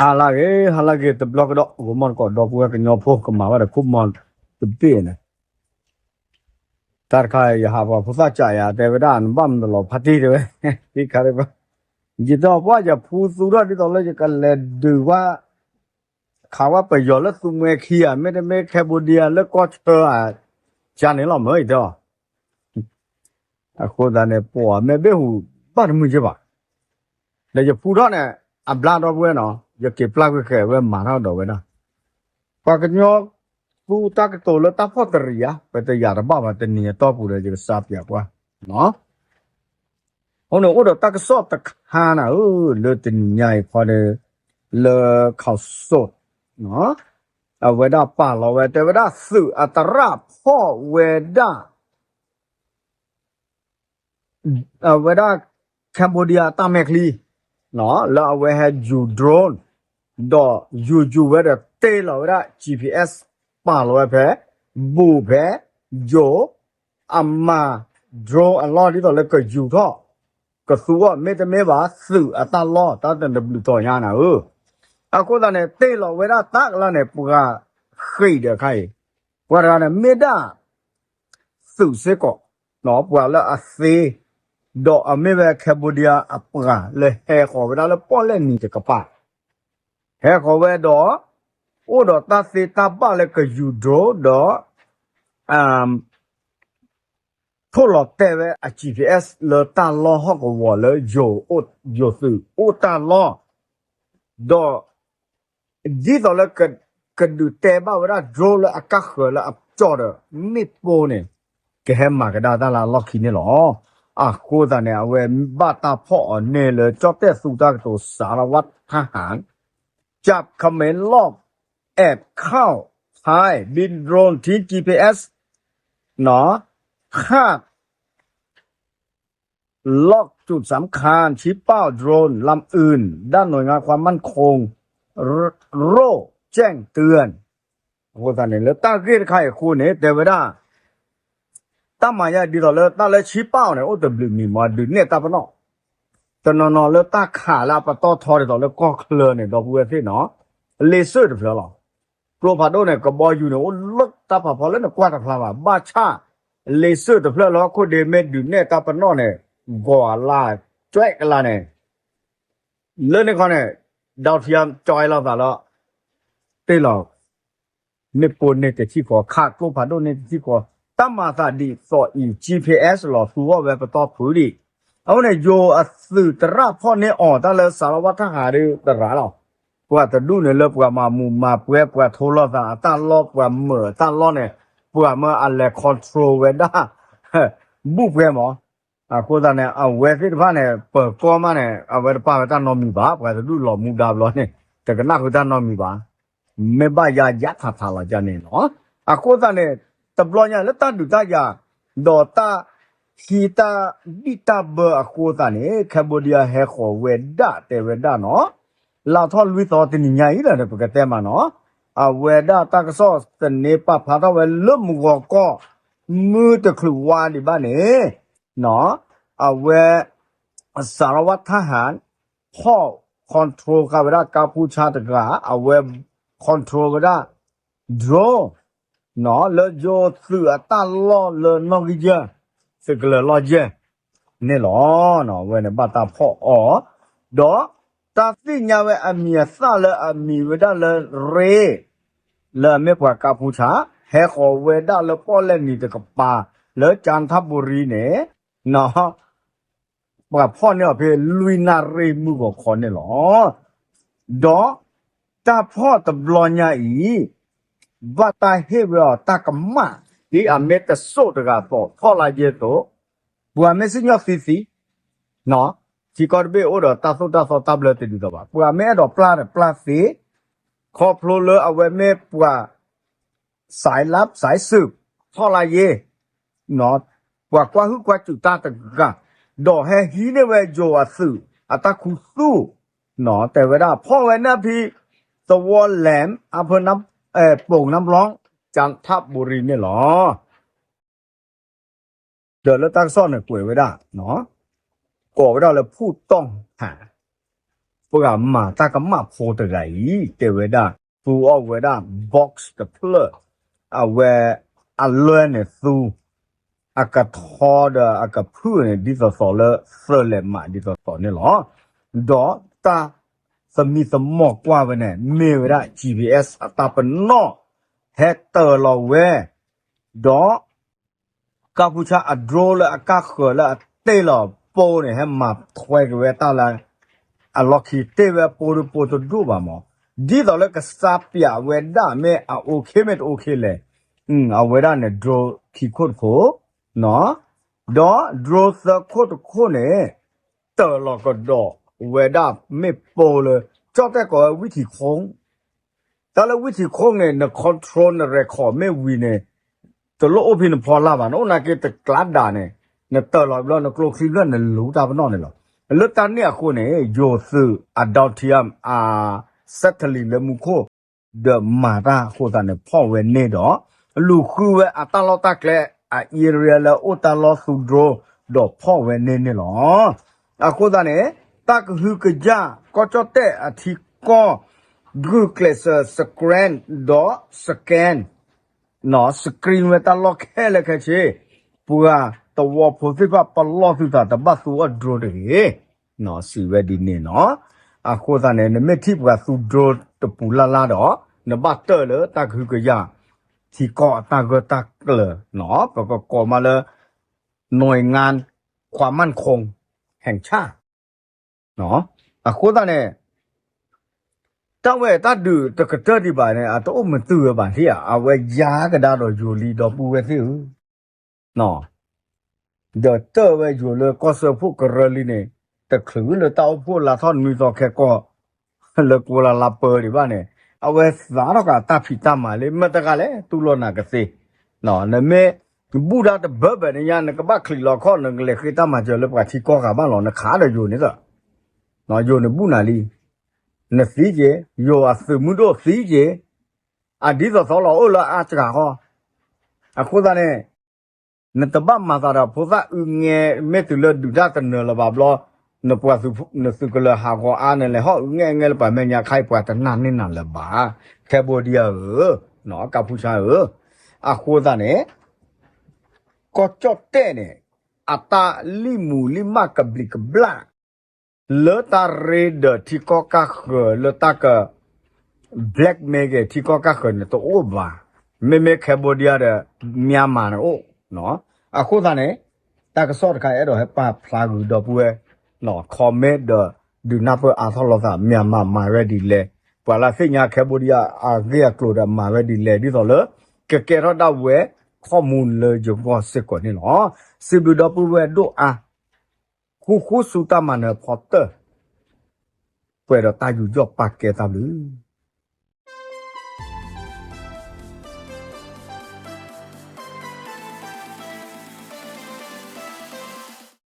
ဟါလၢအဂ့ၤ ဟါလၢအဂ့ၤ တဘျီကဒီး ဂီၤမီၢ်တကိး ဒီပုၢ်ဝဲၢ်ကညီဖိ ကမၤဝဲဒီးခိၣ်မီၤတဘ့ၣ်န့ၣ်, တၢ်တခါ ယဟးပှၤဖိသၣ်ကးယၤ တဲဝဲဒၣ်နဘၣ်မတၤလီၤဖါတံၢ်တဲဝဲ, သ့ခါဒ်ပှၤ, ယတဲအီၤပှၤ ယဖူသူထီၣ်ဒ်သိးလၢယကလဲၤဒုးဝဲ ခးဝဲပယီၤလၢသူမှဲခံဂၤ မ့တမ့ၢ် Cambodia လၢကီၢ်ဆၢဧါ, ကန့ၣ်လီၤမၢယတဲအီၤ အဃိသတးန့ၣ် ပှၤမ့ၢ်ဘ့ၣ်ဟူးဘၣ်တမုာ်က့ဘၣ်, ဒီးယဖူထီၣ်န့ၣ် အဘျါဒီပုၢ်ဝဲၢ်နီၤ ယက့ၤပျၢ်ကွံာ်ဃဲးဝဲမၤထီၣ်ဒီးဝဲဒၣ်, ပှၤကညီသူတၢ်ကတိၤလၢတၢ်ဖီၣ်တရံးဧါ ပတယာ်တဘၣ်ဘၣ် တနံၤအတီၢ်ပူၤဒီး ယကစါပၠးပှၤ အဃိန့ၣ် အိၣ်ဒီးတၢ်ကစီၣ်တခါနၤဧၢ, လၢတနံၤညါအံၤခီဒီး လၢ ခီၣ်စိး အဝဲဒၣ်ပာ်လီၤဝဲ တဲဝဲဒၣ်သုးအသရၣ်ဖီၣ်ဝဲဒၣ် အဝဲဒၣ် Cambodia အတၢ်မဲာ်ချံ လၢအဝဲဟဲယူၤ drone ဒီးယူၤယူၤဝဲဒီးတ့ၢ်လီၤဝဲဒၣ် G P S ပာ်လီၤဝဲဖဲ ဘူးဖဲ ယိၤ အမၤ drone အလီၢ် ဒ်သိးလၢကယူၤထီၣ် ကသူအီၤ မ့တမ့ၢ်ဘၣ် သုးအတၢ်လီၢ် တၢ်တနဘျုးတီၤညါနၤဧၢ, အဃိသတးန့ၣ် တ့ၢ်လီၤဝဲဒၣ်တၢ်ကလၢ်န့ၣ် ပှၤဃ့ၢ်ဒီးခါအံၤ ပှၤတဂၤန့ၣ် မ့ၢ်ဒၣ် သုးစ့ၢ်ကီး ပှၤလၢအသ့ ဒီးအမ့ၢ်ဝဲ Cambodia အပှၤလၢဟဲဃီၤဝဲဒၣ်လၢပီၣ်လဲၣ်နံၤတကပၤ, ဟဲဃီၤဝဲဒီး အိၣ်ဒီးတၢ်သ့တၢ်ဘၣ်လၢကယူၤ drone ဒီး ထိၣ်လီၤတဲာ်ဝဲအ G P S လၢတၢ်လီၢ်ဟီၣ်ကဝီၤလၢ ယိၤသုးအိၣ်တၢ်လီၢ်, ဒီး ဒ်သိးလၢ ကဒုးတဲဘၣ်ဝဲဒၣ် drone လၢအကါဃၢၤလၢအကၠီၣ်ဒီး မ့ၣ်ပိၢ်န့ၣ် ကဟဲမၤကဒါတၢ်လၢအလီၢ်ခံန့ၣ်လီၤ. အဃိသတးန့ၣ် အဝဲဘၣ်တၢ်ဖီၣ်အီၤန့ၢ်လၢ ကၠီၣ်တဲၣ်သူတၢ်ကတိၤ စးလီၤဝဲ ထၢဟၣ် จับเขมรลอบแอบเข้าไทย บินโดรนทิ้ง จีพีเอส เนาะ คาด ล็อกจุดสำคัญ ชี้เป้าโดรนลำอื่น ด้านหน่วยงานความมั่นคง โร่แจ้งเตือน အဃိသတးန့ၣ် လၢတၢ်ဂ့ၢ်တခါအံၤအဃိန့ၣ် တဲဝဲဒၣ် တၢ်မၤယါဒ်သိးလၢတၢ်လၢ ชี้เป้า န့ၣ် အိၣ်တဘျုးမံၤမး ဒုးနဲၣ်တၢ်ပနီၣ် တနီၤနီၤလၢတၢ်ခးလၢအပတီၢ်ထီဒ်သိးလၢကီၢ်ချၢန့ၣ် ဒီပုၢ်ဝဲၢ်သ့ၣ်နီၤ လ့စၢၣ်တဖျၢၣ်လီၤ. ကျိဖးဒိၣ်န့ၣ် ကဘီယူၤန့ၣ် အိၣ်လၢတၢ်ဖးဖီလၢနကွၢ်တဖျါဘၣ် ဘၣ်ဆၣ် လ့စၢၣ်တဖျၢၣ်လၢဟီၣ်ခိၣ်ဒ့မ့ၢ်ဒုးနဲၣ်တၢ်ပနီၣ်န့ၣ် ဂီၤအလါ ကၠွဲးကလါန့ၣ် လၢန့ၣ်ခီန့ၣ် ဒီးထံကၠီလိာ်သးလီၤ တ့ၢ်လီၤ မ့ၣ်ပိၢ်န့ၣ်တထံၣ်ဃီ ခးကျိဖးဒိၣ်န့ၣ်တထံၣ်ဃီ တၢ်မၤသးဒ်သိးအံၤ GPS လီၤသူအီၤဝဲပတီၢ်ဖုးဒံး အဃိန့ၣ် ယိၤအသုးသရၣ်ဖီၣ်န့ၢ်အီၤတၢ်လၢ စးလီၤဝဲ ထၢဟၣ် ဒုးသရၣ်လီၤ. ပှၤတဒူၣ်န့ၣ်လၢပှၤမၤမူးမၤပွဲ ပှၤထိလိာ်သးအတၢ်လီၢ် ပှၤမၢာ်အတၢ်လီၢ်န့ၣ် ပှၤမၢအလဲၤ control ဝဲဒၣ် ဘူၣ်ပွဲမး အဃိသတးန့ၣ် အဝဲသ့ၣ်တဖၣ်န့ၣ် ပၢၤကီၢ်မးန့ၣ် အဝဲတပာ်ဝဲတၢ်နီတမံၤဘၣ် ပှၤတဒူၣ်လီၤမူဒါဘျီန့ၣ် တကနၣ်ဃုာ်တၢ်နီတမံၤဘၣ် မ့ၢ်ဘၣ်ယါယါထးထးလီၤကန့ၣ်လီၤ. အဃိသတးန့ၣ် တဘျီညါလၢတၢ်ဒုးတၢ်ယၤ ဒီးတၢ်ဟံးတၢ်ဘံၣ်တၢ်ဘၢအဃိသတးန့ၣ် Cambodia ဟဲဃီၤဝဲဒၣ်တဲဝဲဒၣ်နီၤ လါထီၣ်လွံၢ်သီတနံၤညါအံၤလီၤန့ၣ် ပကတဲမးနီၤ အဝဲဒၣ်တၢ်ကစီၣ်သန့ပာ်ဖျါထီၣ်ဝဲလၢမုၢ်ဂီၤကီၢ် မုၢ်တချုးဝါဒံးဘၣ်န့ၣ် အဝဲ စးလီၤဝဲ ထၢဟၣ် ဖီၣ် control ဃာ်ဝဲဒၣ်ကါဖူဆါတဂၤ အဝဲ control ဝဲဒၣ် drone လၢယိၤသုးအတၢ်လီၢ်လၢနီၣ်ဂံၢ်ယဲၢ် သုးကလၢၤလီၢ်ယဲၢ် န့ၣ်လီၤ. အဝဲန့ၣ်ဘၣ်တၢ်ဖီၣ်အီၤ ဒီးတၢ်သ့ၣ်ညါဝဲအမံၤအသၣ်လၢအမံၤဝဲဒၣ်လၢရ့ လၢအမ့ၢ်ပှၤကါဖူဆါ ဟဲဃီၤဝဲဒၣ်လၢပီၣ်လဲၣ်နံၤတကပၤ လၢကၠၣ်ထၣ်ဘူရံန့ၣ် ပှၤဖီၣ်န့ၢ်အီၤဖဲလွံၢ်နၣ်ရံၣ်မုၢ်ဂီၤခီန့ၣ်လီၤ. ဒီးတၢ်ဖီၣ်တဘျီညါအံၤ ဘၣ်တၢ်ဟ့ၣ်ဝဲအီၤတၢ်ကမၣ် ဒ်အမ့ၢ်တစိၢ်တဂၤအသိး ထီၣ်လါယဲၢ်သိး ပှၤမ့ၢ်စံၣ်ညီၣ်သံသံ ထံကီၢ်တဘ့ၣ်အိၣ်ဒီးတၢ်သိၣ်တၢ်သီတၢ်ဘျၢတဒ်သိးဘၣ် ပှၤမ့ၢ်အဲၣ်ဒိးပျၢ်တပျၢ်သ့ ခီဖျိလၢအဝဲမ့ၢ်ပှၤ စးလပ် စးစုး ထီၣ်လါယဲၢ် ပှၤကွၢ်ဟုၣ်ကွၢ်စူၣ်တၢ်တဂၤ ဒီးဟဲဟံးန့ၢ်ဝဲယိၤအသုး အတၢ်ခူသူၣ် တဲဝဲဒၣ် ဖီၣ်ဝဲန့ၣ်ဖဲ သဝီလဲၣ် အဖၢ ပိာ်နါဘျီ ကၠၣ်ထၣ်ဘူရံန့ၣ်လီၤ. ဒီးလၢတၢ်ကစီၣ်န့ၣ်ကွဲးဝဲဒၣ် ကိးဝဲဒၣ်လၢဖူၣ်တီၢ်ဟၣ် ပှၤမၤတၢ်ကမၣ်ဖိတဂၤအံၤ တဲဝဲဒၣ် သူအီၣ်ဝဲဒၣ် box တဖျၢၣ် အဝဲအလွဲၢ်န့ၣ်သူ အကထီဒီးအကဖုၣ်န့ၣ် ဒ်သိးသိးလၢသၢလဲးမးဒ်သိးသိးန့ၣ်လီၤ. ဒီးတၢ်သမံသမိးကွၢ်ဝဲန့ၣ် မ့ၢ်ဝဲဒၣ် G P S အတၢ်ပနီၣ် ဟဲတၢၤလီၤဝဲ ဒီး ကၢ်ဖူဆါအ drone လၢအကၢ်ဃၢၤလၢအတ့ၢ်လီၤပိန့ၣ် ဟဲမၤထွဲက့ၤဝဲတၢ်လၢ အလီၢ်ခံတ့ၢ်ဝဲပိဒုပိတဒိၣ်ဘၣ်မး, ဒ်သိးလၢကစၢ်ပျးဝဲဒၣ်မ့ၢ်အ okay မ့ၢ်တ okay လဲၣ်, အဝဲဒၣ်န့ၣ် drone ခံခိၣ်တခိၣ်, ဒီး drone သၢခိၣ်တခိၣ်န့ၣ် တၢၤလီၤကဒီးဝဲဒၣ်မ့ၣ်ပိလၢ ကၠီၣ်တဲၣ်ကိးဝဲဝံထံၣ်ခိၣ် တၢ်လၢဝံထံၣ်ခိၣ်န့ၣ် န control န record မ့ၢ်ဝံၤန့ၣ် တလိၣ်အိၣ်ဖံးနဖီလာ်ဘၣ်, နအိၣ်နာ်က့တကျါဒၣ်န့ၣ် နတၢၤလီၤဘျီ နကျိချံဘျီ နလူၤတၢ်ပနီၣ်န့ၣ်လီၤ. လၢတၢ်န့ၣ်အဃိန့ၣ် ယိၤသုးအ Doutiam အ satellite လၢမူခိၣ် ဒီးမၤတၢ်အဃိသတးန့ၣ် ဖီၣ်ဝဲန့ၢ်ဒီး လူၤဃုဝဲအတၢ်လီၢ်တၢ်ကျဲ အ area လၢအိၣ်တၢ်လီၢ်သူ drone ဒီးဖီၣ်ဝဲန့ၢ်န့ၣ်လီၤ. အဃိသတးန့ၣ် တၢ်ကဟုကယာ် ကီၢ်ကၠီၣ်တဲၣ်အထံကီၢ် ဂုာ်ကျဲးစၢး screen ဒီး scan နီၣ် screen ဝဲတၢ်လီၢ်ခဲလၢာ်ခဲဆ့, ပှၤသဝီဖိသ့ၣ်တဖၣ်ပလီၢ်သုသးတဘၣ်သူအီၣ် drone တဂ့ၤ, စံးဝဲဒ်န့ၣ်နီၣ်. အဃိသတးန့ၣ် နမ့ၢ်ထံၣ်ပှၤသူ drone တပူၤလၢ်လၢ်ဒီး နဘၣ်တၢၢ်လၢတၢ်ကဟုကယာ် ထံကီၢ်အတၢ်ဂၢၢ်တၢ်ကျၢၤနီၣ်, ပကကိးမးလၢ နွဲငါခွါမၢ်ခိၣ် ဟဲၣ်ဆၣ် အဃိသတးန့ၣ် တၢ်ဝဲတၢ်ဒုးတကတၢၢ်ဒံးဘၣ်န့ၣ် အတအိၣ်မတုၤဝဲဘၣ်လံဧါ, အဝဲယါကဒါဒီးယိၤလံဒီပုၢ်ဝဲၢ်သ့ၣ်ဧၢ, ဒီးတၢၢ်ဝဲယိၤလၢကီၢ်စၢဖှိၣ်ကရၢလံန့ၣ် တချုးလၢတၢ်အိၣ်ဖှိၣ်လါထီၣ်နွံသီခဲကိာ် လၢကိလၤလါပၢဒံးဘၣ်န့ၣ် အဝဲသးထီၣ်ဃာ်တၢ်ဖံးတၢ်မၤလံ မ့ၢ်တဂၤလဲၣ် တူၢ်လိာ်နၤကသ့, နမ့ၢ်ဘူၣ်ဒါတဘၢဘၣ်န့ၣ်ညါ နကဘၣ်ချံးလီၤခီၣ် နကလဲၤဃ့တၢ်မၤစၢၤလၢပှၤထံကီၢ်ဂၤဘၣ်လီၤ နခးဒီးယိၤန့ၣ်သၢ ယိၤန့ၣ်ဘူၣ်နၤလံ, နသံက့ၤ ယိၤအသုးမုၢ်ဒိၣ်သံက့ၤ, အဒ်သိးသိးလီၤအိၣ်လၢအါစှၤဃီ, အဃိသတးန့ၣ် နတဘၣ်မၤသးဒီးဖိသၣ်အုၣ်ငဲ မ့ၢ်တုၤလၢဒုးတၢ်တနၢၤလၢၤဘၣ်ဘျီ, နပှၤသုး နသုးကလၢၤဟးဂီၤအါန့ၣ် လဲၤဟီၣ်အုၣ်ငဲအုၣ်ငဲလၢပှၤမဲာ်ညါခါအံၤ ပှၤတနာ်န့ၢ်နၤလၢၤဘၣ်, Cambodia ဧၢ, ကၢ်ဖူဆါဧၢ, အဃိသတးန့ၣ် ကီၢ်ကၠီၣ်တဲၣ်န့ၣ် အတၢ်လံၣ်မူၤလံၣ်မၢ်ကဘျံးကဘျၣ် လၢတၢ်ရ့ဒီးထံကီၢ်ကၢ်ဃၢၤလၢတၢ်က blackmail က့ၤထံကီၢ်ကၢ်ဃၢၤန့ၣ် တအိၣ်ဘၣ်, မ့မ့ၢ် Cambodia ဒီး Myanmar န့ၣ်အိၣ်, အဃိသတးန့ၣ် တၢ်ကစီၣ်တခါအဲၣ်ဒိးဟဲပာ်ဖျါဂုၤဒီပုၢ်ဝဲၢ် comment ဒီး ဒုးနၢ်ပၢၢ်အါထီၣ်လိာ်သး Myanmar မၤဝဲဒ်လဲၣ်, ပှၤလၢသ့ၣ်ညါ Cambodia အဂ့ၢ်အကျိၤဒီးမၤဝဲဒ်လဲၣ် ဒ်သိးလၢ ကကဲထီၣ်ဒၣ်ဝဲ ข้อมูล လၢယဂီၢ်စ့ၢ်ကီးန့ၣ်လီၤ. စံးဘျုးဒီပုၢ်ဝဲၢ်ဒိၣ်အါ, ဃူဃူဆူတၢ်မၤနၢၤဖီတၢၢ်, ပှဲၤဒီးတၢ်ယူးယီၣ်ပာ်ကဲတၢ်ဘျုး